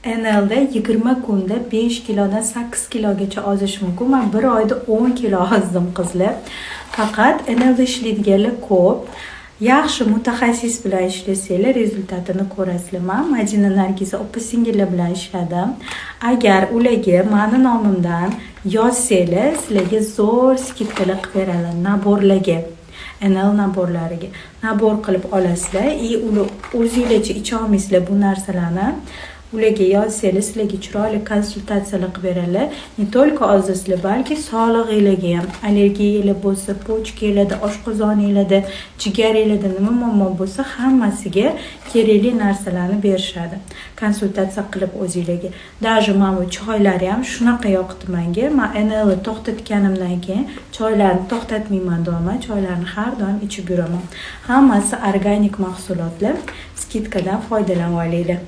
NLda 20 kunda 5 kilodan 8 kilogacha ozish mumkin. Man bir oyda 10 kilo ozdim, qizlar. Faqat NLda ishlaydiganlar ko'p. Yaxshi mutaxassis bilan ishlasanglar, результат ini ko'rasizlar. Man Madina, Nargiza opa singillar bilan ishladim. Agar ularga mani nomimdan yozsanglar, sizlarga zo'r скидка lar qilib beradilar набор larga. NL набор lariga. Набор qilib olasizlar и ular o'zinglarcha icholmaysizlar bu narsalarni. Ularga yozsanglar, sizlarga chiroyli konsultatsiyalar qilib beradilar. Не только ozasizlar, balki sog'lig'inglarga ham, allergiyalar bo'lsa, почка larda, oshqozoninglarda, jigaringlarda nima muammo bo'lsa, hammasiga kerakli narsalarni berishadi. Konsultatsiya qilib o'zinglarga. Даже mana bu choylari ham shunaqa yoqdi menga. Man NLni to'xtatganimdan keyin choylarni to'xtatmayman doimo, choylarni har doim ichib yuraman. Hammasi organik mahsulotlar. Скидка dan foydalanib olinglar.